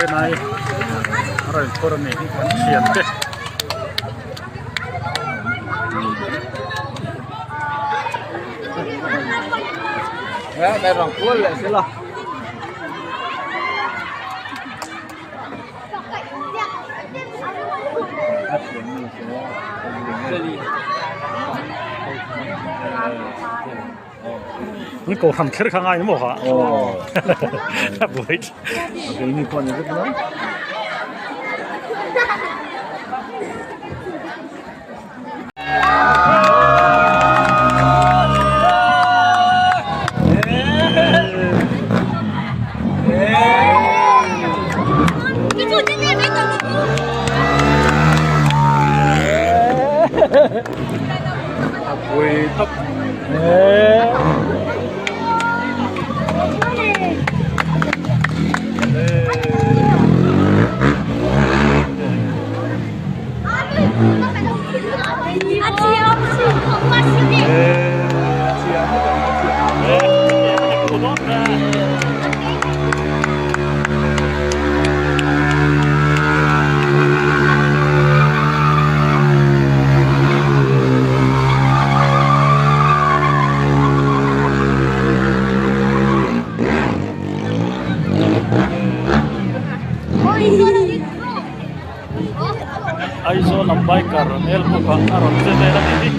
Chennai a rawn phur a ni an thiante. An kohhran kher kha ngai maw kha a buai A pui tawp. Aizawl lam biker hmel bawk a a rawn che vel a nih hi.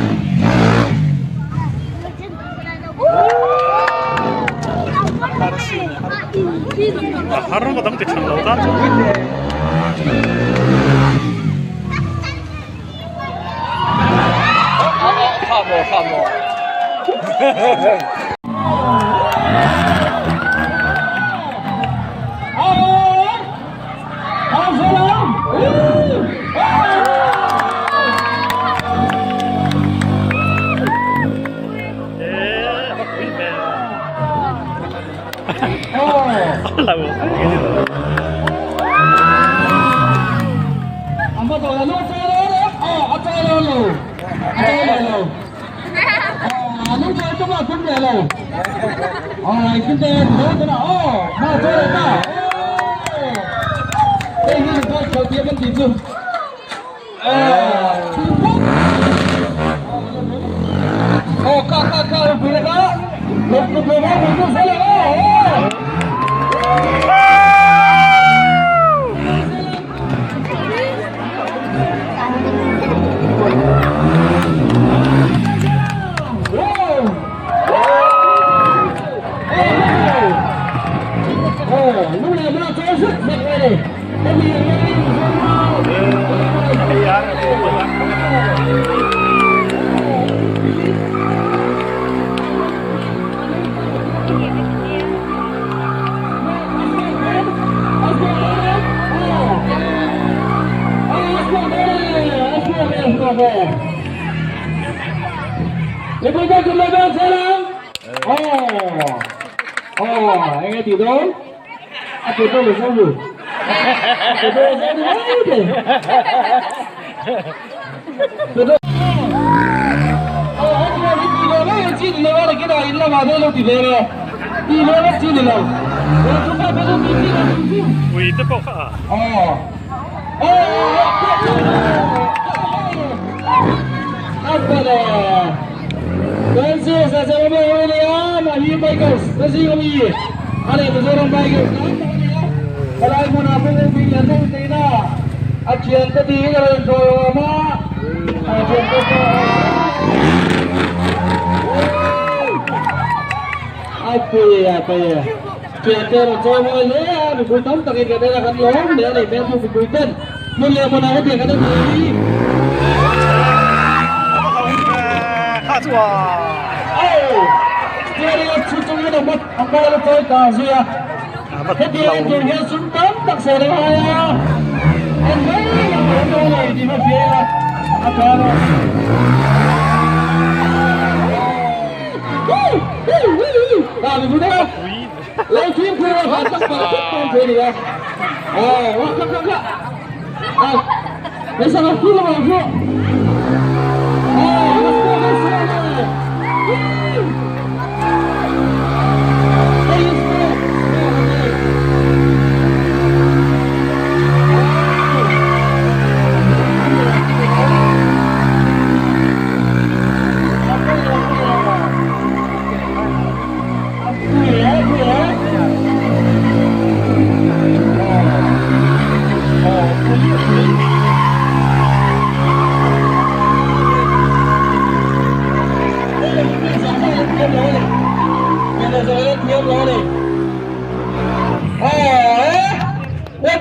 A har ngawt ang ti than lo tan chuan. Ui te pawh kha a.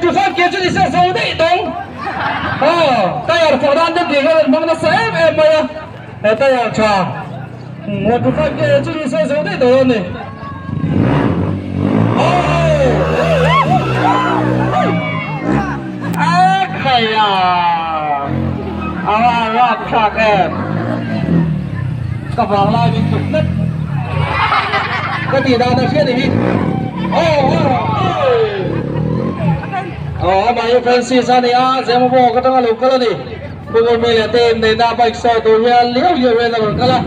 25 ke chu ni se zo daih dawng. Aw, tyre fawh nan te tih hian an hmang nasa em em mai a, he tyre tha 25 ke chu ni se zo daih dawn a ni. A khai a, a rap thlak em. Ka vang lai min tluk tlat. Ka tih dan a hria ni hi. Aw aw aw. Aw amah hi Francis a ni a, Zemabawk atanga lo kal a ni. Pu Ngurmei leh te inneihna bike sawi tur hian liau liau hian a rawn kal a.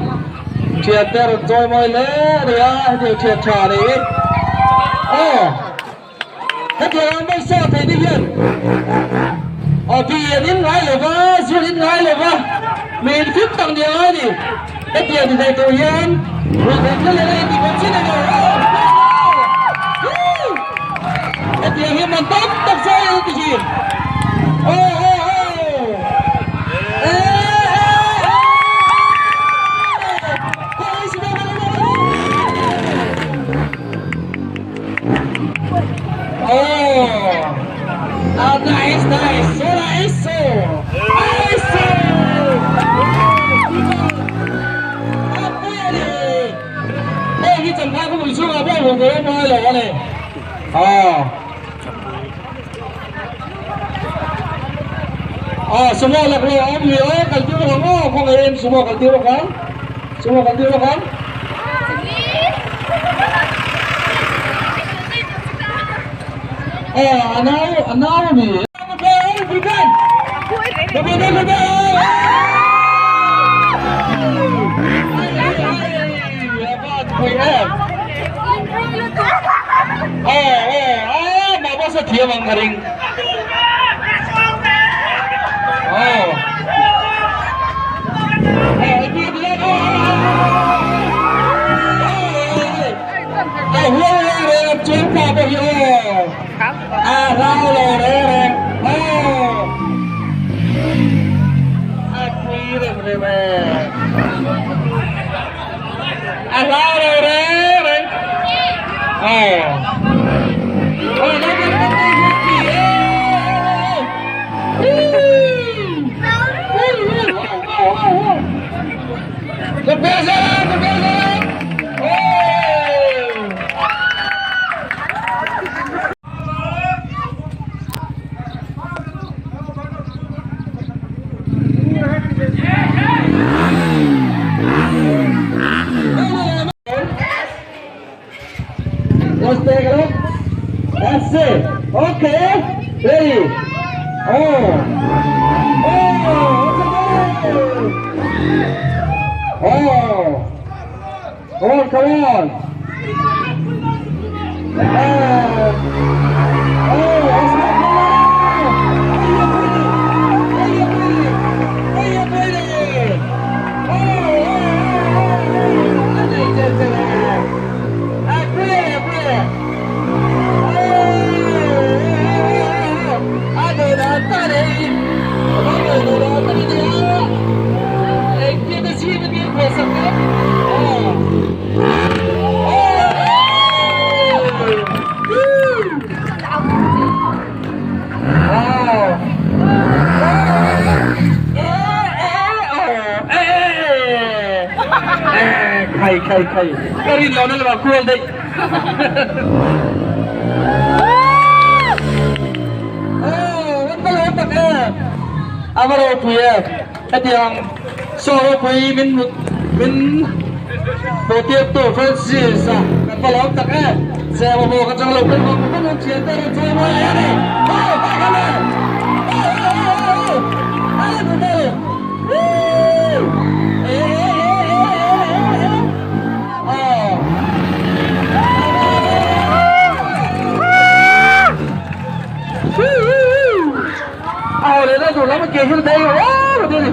Thian te a rawn chawi mawi hle a ni a, hetiang thian tha a ni hi. Aw. Hetiang an bike sawi thei te hian aw bi an in ngai lo va, zir in ngai lo va, mi infim tak ni a ngai a ni. Hetiang ti thei tur hian ruihtheih thil leh a intih kawm chin a ni. Hetiang hi man tam tak chu a in ti thin. Aw aw aw. Oh, nice, nice, so nice, so nice, so. Hei hi changkha khawpui chhungah pawh hmuh tur a awm ngai lo a ni. Aw. Aw, sumo laklawh a awm rih aw, kal tir bawk ang aw, khawngaih em sumo kal tir bawk ang, sumo kal tir bawk ang. Aw, a nau, a nau a mi. Thiam ang ka ring. Oh. A rau lo reng reng aw a pui rem rem e a hlau lo reng reng aw aw naupang tam tak hian ti e Ka pe zel a ka pe zel a oh. Let's take a look. That's it. Okay. Ready. Oh. Oh. Oh. Oh, come on. Khai khai khai ka rin lo na lama kual daih oh an va lo tak em a va ropui em hetiang saw ropui min min hmuhtirtu Francis a kan va lawm tak em Zema maw ka chang lo kan vang vang ang thian te rawn chawi mawi leh a ni oh ha ha le oh oh oh oh ah nu te woo eh eh eh eh eh eh oh Woo! Aw le na duh lam a ke hi dei oh ni.